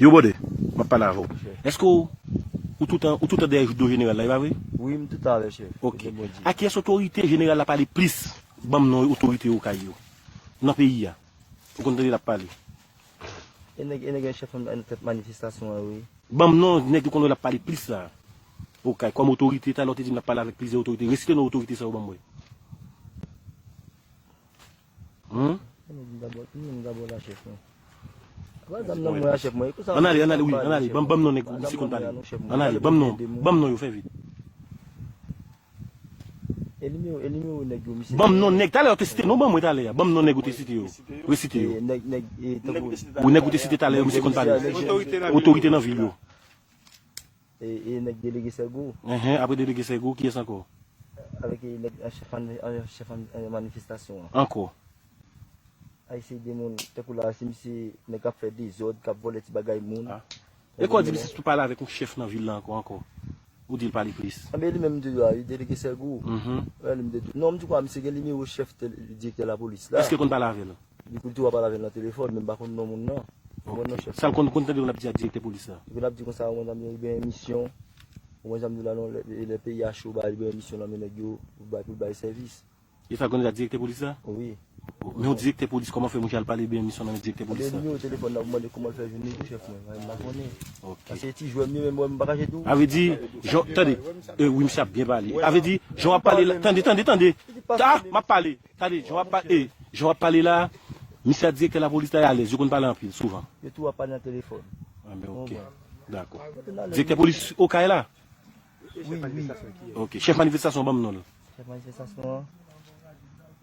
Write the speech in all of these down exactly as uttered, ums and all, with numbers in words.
Yo, brother, m ap pale avè w. Èske w, ou toutan, ou toutan dèyè do jeneral la, e pa vre? Wi, m toutan avè chèf. Ok. Bondye. A kiyès otorite jeneral la pale plis? Ban m non otorite Okay yo nan peyi a. Ou konn tande l ap pale. E nèg, e nèg gen chèf an tèt manifestasyon an, wi. Ban m non nèg ou konn wè l ap pale plis la. Okay, kòm otorite, talè w te di m l ap pale avèk plizyè otorite. Resite non otorite sa yo ban m wè. Hmm? Mwen di dabò, mwen di dabò la chèf mwen. Ba zam nan mwen la chèf mwen. Ann ale, ann ale, wi, ann ale. Ban m, ban m non nèg misye konn pale. Ann ale, ban m non, ban m non yo, fè vit. E nimewo, e nimewo nèg yo, misye. Ban m non nèg, talè w te site non ban mwen talè a. Ban m non nèg ou te site yo. Resite yo. E nèg, nèg, e tankou. Ou nèg ou te site talè yo, misye konn pale. Otorite nan vil yo. E, e nèg delege Sègo. Enhen, apre delege Sègo, kiyès ankò? Avèk, e, nèg an chèf an, an chèf an, an manifestasyon an. Ankò? Ay, se de moun, tankou la, se misye nèg k ap fè dezòd, k ap vòlè ti bagay moun. Ah. E kò di misye tou pale avèk yon chèf nan vil la ankò, ankò. Ou di l pale plis. Anben li menm m te di w la, wi, delege Sègo. Mhm. Wè, li m te di w. Non, m di kwa misye gen nimewo chèf tèl, direktè lapolis la. Èske l konn pale avè l? Li tou ap pale avè l nan telefòn, men m pa konn non moun nan. Ou konprann non, chèf? Sa l konn, konn tande yo l ap di a direktè polis la? Li konn ap di konsa, ou konn ap di l gen yon misyon. Ou konn jan m di w la non, lè, lè peyi a cho, ba li gen yon misyon nan men nèg yo, pou bay, pou bay sèvis. E sa l konn di a direktè polis la? Wi. Men yon direktè polis, kòman fè mouche al pale gen yon misyon nan men direktè polis la? Anben nimewo telefòn nan, pou mande kòman l fè jwenn li tou, chèf mwen, mwen m pa konnen. Ok. Paske ti jwè m ye, men mwen m pa kache tou. A vle di, jan, tande, e, wi, misye ap byen pale. A vle di, jan w ap pale la, tande, tande, tande. Ah, m ap pale. Tande, jan w ap pa-, e, jan w ap pale la, misye a direktè lapolis la, e alèz, yo konn pale anpil, souvan. Yo tou ap pale nan telefòn. Anben, ok. Dakò. Direktè polis Okay la? Wi, wi. Ok, chèf manifestasyon, ban m non l. Chèf manifestasyon an,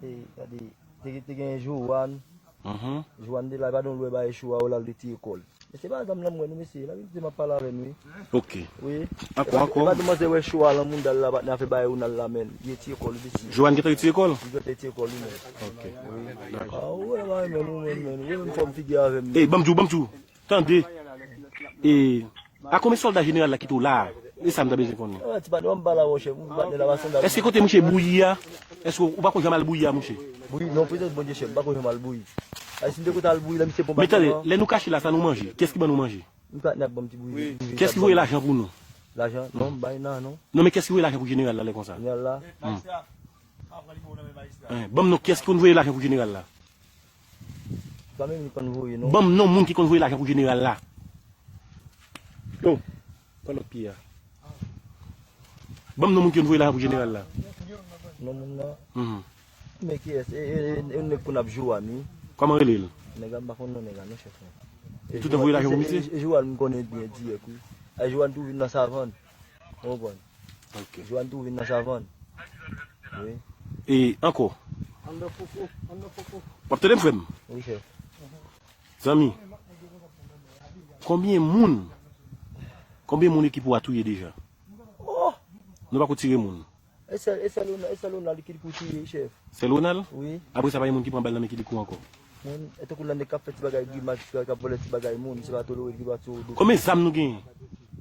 e, gade, te, te gen Joanne. Mhm. Joanne te la, pa don lwe bay cho a, ou la, li te ekòl. Men se pa zam nan mwen, nou, mesye. L ap di m ap pale avè n, wi. Ok. Wi. Ankò, ankò. E pa demanzè wè cho a lan moun dal la, patnè a fè bagay ou nan la men. Li retire kò l, li deside. Joanne gentan retire kò l? Li gentan retire kò l, wi, men. Ok. Wi. Dakò. Ah, ou wè, bagay, men, ou menm, men. Ou menm fòm figi avè m. Ey, ban m di w, ban m di w. Tande. E, a konbyen sòlda jeneral la kite w la a? E sa m ta bezwen konnen. Ah, ti patnè, ban m pale avè w, chèf. Ou patnè la, pa sòlda. Èske kote mouche bouyi a? Èske ou pa konn janm al bouyi a, mouche? Bouyi, non, prezans Bondye, chèf. M pa konn janm al bouyi. Ay, si m te konn al bouyi la, misye pran. Men tande, lè nou kache la, sa nou manje? Kiyès ki ban nou manje? M pa nap ban m ti bouyi. Kiyès ki voye lajan pou nou? Lajan? Non, m bay nan, non. Non, men kiyès ki voye lajan pou jeneral la, lè konsa? Jeneral la? Hmm. Hein, ban m non, kiyès ki konn voye lajan pou jeneral la? Pa menm li konn voye, non. Ban m non moun ki konn voye lajan pou jeneral la. Yo, pran lòt pye a. Ban m non moun ki konn voye lajan pou jeneral la. Non, moun nan. Mhm. Men kiyès? E, e, e, e, nèg konn ap Joanne, wi. Kòman rele l? Nèg la, m pa konn non nèg la, non, chèf mwen. Li toutan voye lajan pou misye? E, e, Joanne, m konnen byen dirèk, wi. Ay, Joanne tou vin nan savann. Ou konprann? Ok. Joanne tou vin nan savann. Wi. E ankò? W ap tande m, frè m? Wi, chèf. Zanmi, konbyen moun, konbyen moun ekip ou a touye deja? Oh! Nou pako tire moun. E sèl, e sèl Ronald, e sèl Ronald Kilikou touye, chèf. Sèl Ronald? Wi. Apre sa, pa gen moun ki pran bal nan men Kilikou ankò? Moun, e tankou lè nèg k ap fè ti bagay grimas, k ap vòlè ti bagay moun, se pa tolere ki pa tire do. Konbyen zam nou genyen?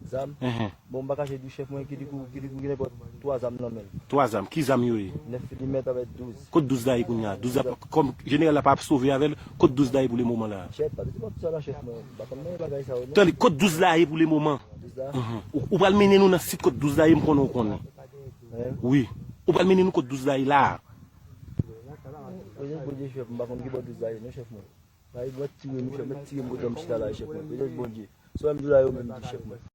Zam? Enhen. Bon, m pa kache di w, chèf mwen, Kilikou, Kilikou gen nenpòt twa zam nan men l. Twa zam? Ki zam yo ye? Nèf milimèt avèk douz. Kot douz la ye kounye a? Douz la, kòm jeneral la pa ap sove avè l, kot douz la ye pou lemoman la? Chèf, pa bezwen pran tout sa la, chèf mwen. M pa konn nan bagay sa yo, non. Tande, kot douz la ye pou lemoman? Douz la? Mhm. Ou, ou pral mennen nou nan sit kot douz la ye, m konnen ou konnen. Hein? Wi. Ou pral mennen nou kot douz la ye la a. Prezans Bondye, chèf, m pa konn ki bò douz la ye, non, chèf mwen. Bay, mwen tire nou, chèf, mwen tire m kote m chita la, chèf mwen. Prezans Bondye. Sa w wè m di w la, yo menm di, chèf mwen.